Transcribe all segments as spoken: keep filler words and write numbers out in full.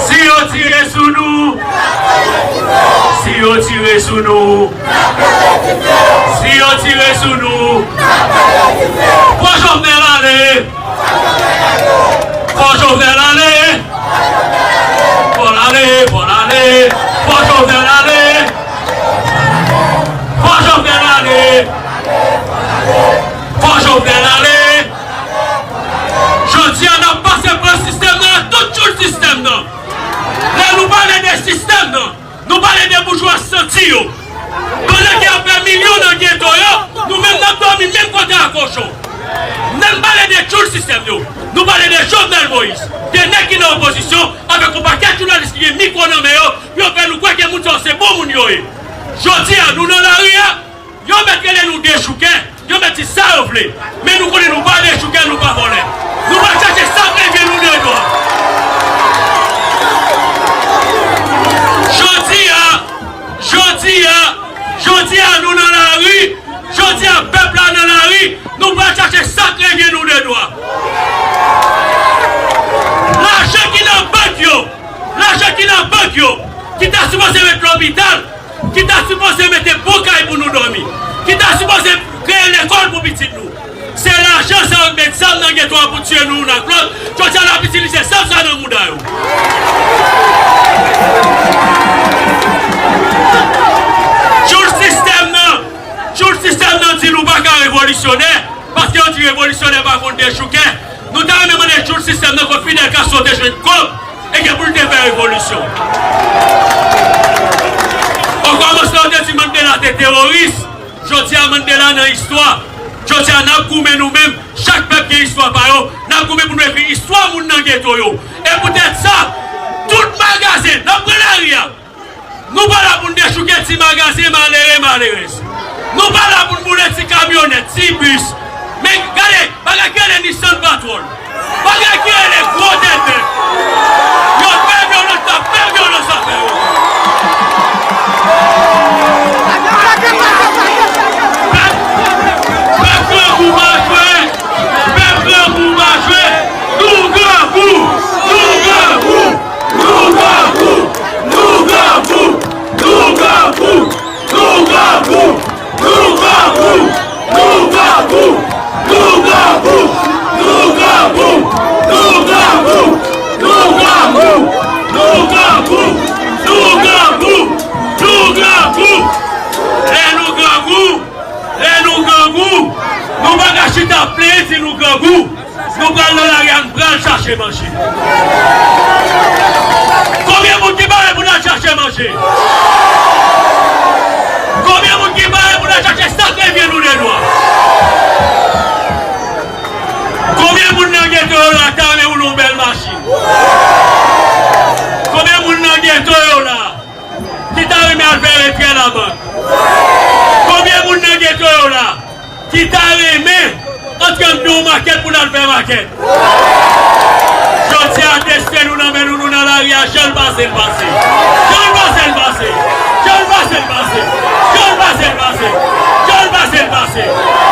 Si yo tire sou nou, si yo tire sou nou, si yo tire sou nou, fò Jovenel ale! Fò Jovenel ale! Fò l ale, fò l ale, fò Jovenel ale! Fò Jovenel ale! Fò Jovenel ale! Jodi a, n ap pase pran sistèm nan ak tout tchoul sistèm nan. Lè nou pale de sistèm nan, nou pale de boujwa santi yo. Pandan ke y ap fè milyon nan geto yo, nou menm n ap dòmi menm kote a kochon. Lè n pale de tchoul sistèm yo, nou pale de Jovenel Moïse, de nèg ki nan opozisyon, avèk yon pakèt jounalis ki gen mikwo nan men yo, pou yo fè nou kwè ke moun sa yo se bon moun yo ye. Jodi a, nou nan lari a, yo mèt rele nou dechouke, yo mèt di sa yo vle. Men nou konnen nou pa dechouke, nou pa vòlè. Nou pral chache sa k revyen nou de dwa. Jodi a, jodi a, jodi a, nou nan lari. Jodi a, pèp la nan lari. Nou pral chache sa k revyen nou de dwa. Lajan ki nan bank yo, lajan ki nan bank yo, ki ta sipoze ret lopital, ki ta sipoze mete bon kay pou nou dòmi, ki ta sipoze kreye lekòl pou pitit nou. Se lajan sa yo k met zam nan geto a pou tiye nou youn ak lòt. Jodi a, n ap itilize zam sa nan mouda yo. Tchoul sistèm nan, tchoul sistèm nan di nou pa ka revolisyonè, paske yo di revolisyonè pa konn dechouke. Nou ta renmen mande tchoul sistèm nan kot Fidel Castro te jwenn kòb e gen pou l te fè revolisyon. Okòmansman, yo te di Mandela te teworis. Jodi a, Mandela nan istwa. Jodi a, n ap goumen nou menm. Chak pèp gen istwa pa yo. N ap goumen pou nou ekri istwa moun nan geto yo. E poutèt sa, tout magazen, n ap pran lari a. Nou pa la pou n dechouke ti magazen malere, malerèz. Nou pa la pou n boule ti kamyonèt, ti bis. Men gade, bagay ki rele Nissan Patrol. Bagay ki rele gwo tèt bèf. Yo fè vyolans, n ap fè vyolans avè yo. Pèp, pèp grangou pa jwe. Pèp grangou pa jwe. Nou grangou. Nou grangou. Nou grangou. Nou grangou. Nou grangou. Nou grangou. Nou grangou. Lè nou grangou, lè nou grangou, nou pa ka chita plenyen si nou grangou. Nou pral nan lari a, n pral chache manje. Konbyen moun ki pare pou n al chache manje? Konbyen moun ki pare pou n al chache sa k revyen nou de dwa? Konbyen moun nan geto yo la ta renmen woule yon bèl machin? Konbyen moun nan geto yo la ki ta renmen al fè retrè labank? Konbyen moun nan geto yo la ki ta renmen antre anndan yon makèt pou n al fè makèt? Jodi a, desten nou nan men nou, nou nan lari a, jan l pase, l pase. Jan l pase, l pase. Jan l pase, l pase. Jan l pase, l pase. Jan l pase, l pase.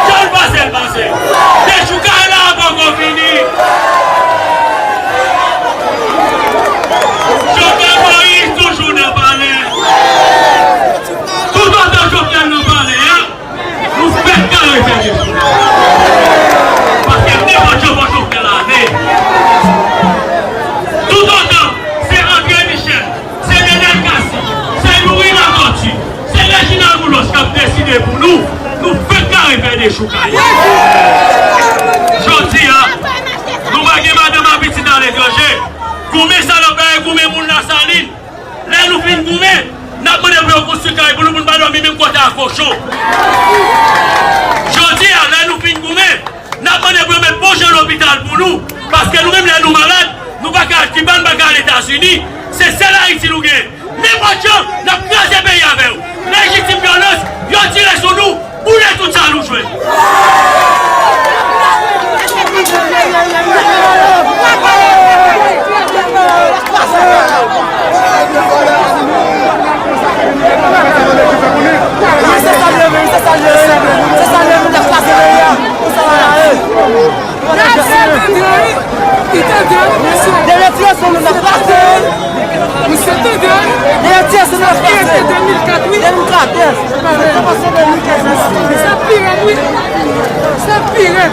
Jan l pase, l pase. Dechoukay la a poko fini. Jovenel Moïse toujou nan palè. Toutotan Jovenel nan palè a, nou fèk kare fè dechouke. Paske nenpòt jan fò Jovenel ale. Toutotan se André Michel, se Nenel Cassy, se Youri Latortue, se Reginald Boulos k ap deside pou nou, nou fèk kare fè dechoukay. Jodi a, nou pa gen madanm ak pitit aletranje. Goumen sa n ap bay goumen moun Lasalin. Lè nou fin goumen, n ap mande pou yo konstwi kay pou nou, pou n pa dòmi menm kote a kochon. Jodi a, lè nou fin goumen, n ap mande pou yo met bon jan lopital pou nou, paske nou menm, lè nou malad, nou pa ka al Kiba, nou pa ka al Etazini. Se sèl Ayiti nou genyen. Nenpòt jan, n ap kraze peyi avè yo. Lejitim vyolans, yo tire sou nou, boule tout sa nou jwenn. Dènye ti leson nou nan pase. Sa pi rèd, wi. Sa pi rèd.